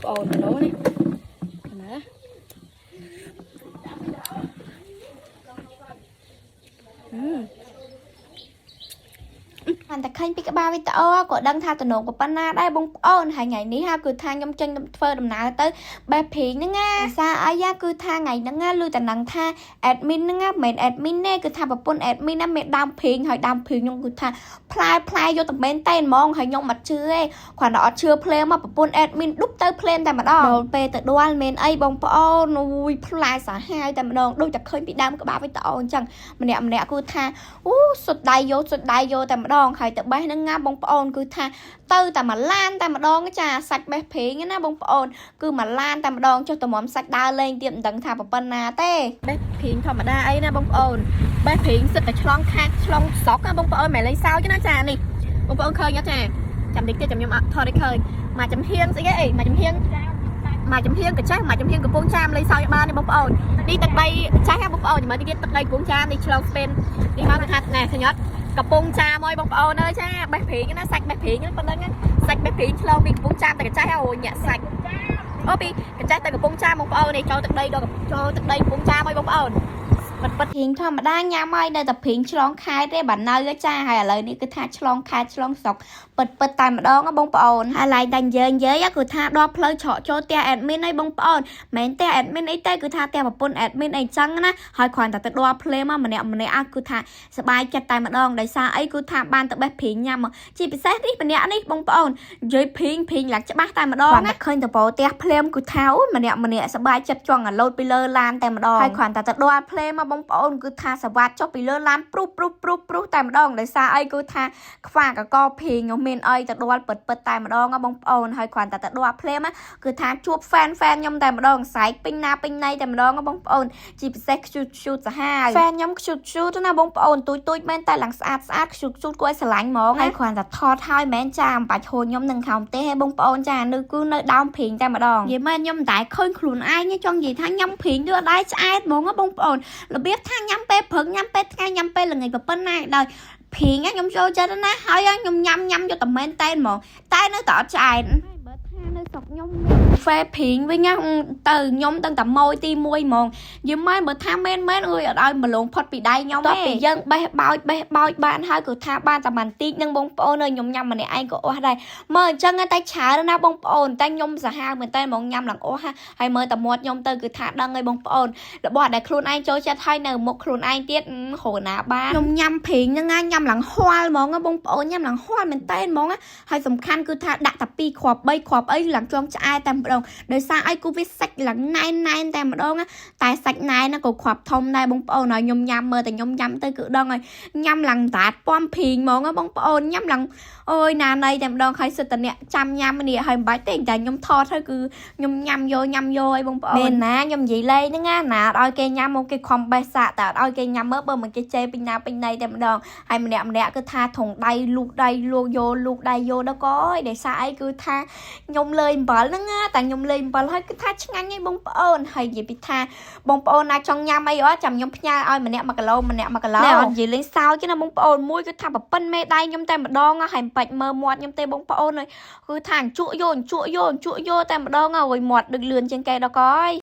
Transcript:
ប្អូននោះនេះណាអឺ បានតែឃើញពីក្បាលវីដេអូក៏ដឹងថាតំណងប៉ុណ្ណាដែរបងប្អូនហើយថ្ងៃនេះហាគឺថាខ្ញុំចេញធ្វើដំណើរទៅបេះព្រីងហ្នឹងណាសារអីគឺថាថ្ងៃហ្នឹងណាឮតែនឹងថា admin ហ្នឹងណាមិនមែន admin ទេគឺថាប្រពន្ធ admin ណាមានដើមព្រីងហើយដើមព្រីងខ្ញុំគឺថាផ្លែផ្លែយកតែមែនតែនហ្មងហើយខ្ញុំអត់ជឿទេគ្រាន់តែអត់ជឿភ្លែមមកប្រពន្ធ admin ឌុបទៅភ្លែមតែម្ដងដល់ពេលទៅដល់មែនអីបងប្អូនអូយផ្លែសាហាវតែម្ដងដូចតែឃើញពីដើមក្បាលវីដេអូអញ្ចឹងម្នាក់ម្នាក់គឺថា អូសុទ្ធដៃយកសុទ្ធដៃយកតែម្ដងហើយទៅបេះហ្នឹងណាបងប្អូនគឺថាទៅតែមួយឡានតែម្ដងចាសាច់បេះព្រីងណាបងប្អូនគឺមួយឡានតែម្ដងចុះតម្រាំសាច់ដើរលេងទៀតមិនដឹងថាប៉ុណ្ណាទេ បេះព្រីងធម្មតាអីណាបងប្អូនបេះព្រីងសិតតែឆ្លងខាតឆ្លងស្រុកណាបងប្អូនមិនមែនលេងសើចទេណាចានេះបងប្អូនឃើញអត់ចាចាំតិចទៀតចាំខ្ញុំអត់ថតឲ្យឃើញមកចំហៀងស្អីគេអីមកចំហៀងមកចំហៀងកញ្ចេះមកចំហៀងកំពង់ចាមលេងសើចបានទេបងប្អូននេះទឹកដីចាស់ណាបងប្អូនចាំមើលតិចទៀតទឹកដីកំពង់ចាមនេះឆ្លងស្ពេននេះមកគឺថាណែឃើញអត់កំពង់ចាមអើយបងប្អូនអើយចាបេះព្រីងណាសាច់បេះព្រីងហ្នឹងប៉ុណ្្នឹងណាសាច់បេះព្រីងឆ្លងពីកំពង់ចាមទៅកញ្ចេះអូញាក់សាច់អូពីកញ្ចេះទៅកំពង់ចាមបងប្អូននេះចូលទឹកដីដល់ចូលទឹកដីកំពង់ចាមអើយបងប្អូនពិតពិត ព្រីងធម្មតាញ៉ាំហើយនៅតែព្រីងឆ្លងខេត្តទេបើនៅចាហើយឥឡូវនេះគឺថាឆ្លងខេត្តឆ្លងស្រុកពិតពិតតែម្ដងណាបងប្អូនហើយឡែកតែនិយាយនិយាយគឺថាដល់ផ្លូវច្រកចូលផ្ទះ admin ហើយបងប្អូនមិនមែនផ្ទះ admin អីទេគឺថាផ្ទះប្រពន្ធ admin អីចឹងណាហើយគ្រាន់តែទៅដល់ភ្លេមកម្នាក់ម្នាក់គឺថាសប្បាយចិត្តតែម្ដងដោយសារអីគឺថាបានទៅបេះព្រីងញ៉ាំជាពិសេសនេះម្នាក់នេះបងប្អូននិយាយព្រីងព្រីងឡើងច្បាស់តែម្ដងណាឃើញតបោផ្ទះភ្លាមគឺថាអូយម្នាក់ម្នាក់សប្បាយចិត្តចង់អាឡូតពីលើឡានតែម្ដងហើយគ្រាន់តែទៅដល់ភ្លេមមកបងប្អូនគឺថាសវ៉ាត់ចុះពីលើឡានព្រុសព្រុសព្រុសព្រុសតែម្ដងដោយសារអីគឺថាខ្វាកកព្រីងមានអីទៅដល់ពិតពិតតែម្ដងណាបងប្អូនហើយគ្រាន់តែទៅដល់ភ្លាមគឺថាជួប fan fan ខ្ញុំតែម្ដងស្រែកពេញណាពេញណៃតែម្ដងណាបងប្អូនជាពិសេសខ្ជូតខ្ជូតសាហាវ fan ខ្ញុំខ្ជូតខ្ជូតណាបងប្អូនទូចទូចមែនតែឡើងស្អាតស្អាតខ្ជូតខ្ជូតគួរឲ្យស្រឡាញ់ហ្មងហើយគ្រាន់តែថតហើយមែនចាមិនបាច់ហួរខ្ញុំនឹងខោមទេហេបងប្អូនចានៅគឺនៅដើមព្រីងតែម្ដងនិយាយមែនខ្ញុំមិនដែលឃើញខ្លួនឯងទេចង់និយាយថាញ៉ាំព្រីងដូចអត់ដែរឆ្អែតហ្មងណាបងប្អូនរបៀបថាញ៉ាំពេលព្រឹកញ៉ាំពេលថ្ងៃញ៉ាំពេលល្ងាចប៉ុណ្ណាដោយព្រីងខ្ញុំចូលចិត្តណាហើយខ្ញុំញ៉ាំញ៉ាំយកតែមែនតែនហ្មងតែនៅតែអត់ឆ្អែតហើយបើថានៅស្រុកខ្ញុំមានហ្វេព្រីងវិញណាទៅខ្ញុំដឹងតែម៉ួយទី1ហ្មង យីមែនបើថាមែនមែនអើយអត់ឲ្យម្លងផុតពីដៃខ្ញុំទេពីយើងបេះបោចបេះបោចបានហើយគឺថាបានតែបន្តិចនឹងបងប្អូនអើយខ្ញុំញ៉ាំម្នាក់ឯងក៏អស់ដែរមើលអញ្ចឹងតែច្រើនណាបងប្អូនតែខ្ញុំសាហាវមែនតើហ្មងញ៉ាំឡើងអស់ហើយមើលតែមាត់ខ្ញុំទៅគឺថាដឹងហើយបងប្អូនរបស់ដែលខ្លួនឯងចូលចិត្តហើយនៅមុខខ្លួនឯងទៀតហូរណាបានខ្ញុំញ៉ាំព្រីងហ្នឹងណាញ៉ាំឡើងហួលហ្មងបងប្អូនញ៉ាំឡើងហួលមែនតើហ្មងហើយសំខាន់គឺថាដាក់តែ2គ្រាប់3គ្រាប់អីឡើងចង់ឆ្អែតតែម្ដងដោយសារអីគូវាសាច់ឡើងណែនណែនតែម្ដង តែសាច់ណែនក៏គ្រាប់ធំដែរបងប្អូនហើយខ្ញុំញ៉ាំមើលតែខ្ញុំញ៉ាំទៅគឺដឹងហើយញ៉ាំឡើងតាតពំព្រីងហ្មងណាបងប្អូនញ៉ាំឡើងអូយណាណៃតែម្ដងហើយសិតតអ្នកចាំញ៉ាំនេះហើយមិនបាច់ទេតែខ្ញុំថតហើយគឺខ្ញុំញ៉ាំយកញ៉ាំយកឲ្យបងប្អូនមែនណាខ្ញុំនិយាយលេងហ្នឹងណាណាអត់ឲ្យគេញ៉ាំមកគេខំបេះសាក់តែអត់ឲ្យគេញ៉ាំមើលបើមិនគេជេរពេញណាពេញណៃតែម្ដងហើយម្នាក់ម្នាក់គឺថាថងដៃលូកដៃលូកយកលូកដៃយកដល់ក៏អើយដោយសារអីគឺថាខ្ញុំលេងអំបិលហ្នឹងណាតែខ្ញុំលេងអំបិលហើយគឺថាឆ្ងាញ់ឯងបងប្អូនហើយនិយាយពីថា បងប្អូនណាចង់ញ៉ាំអីអត់ចាំខ្ញុំផ្ញើឲ្យម្នាក់1គីឡូម្នាក់1គីឡូណែអត់និយាយលេងសើចទេណាបងប្អូនមួយគឺថាប្រប៉ិនមេដៃខ្ញុំតែម្ដងហើយមិនបាច់មើលមាត់ខ្ញុំទេបងប្អូនអើយគឺថាអញ្ជក់យកអញ្ជក់យកអញ្ជក់យកតែម្ដងហើយមាត់ដឹកលឿនជាងគេដល់កអើយ។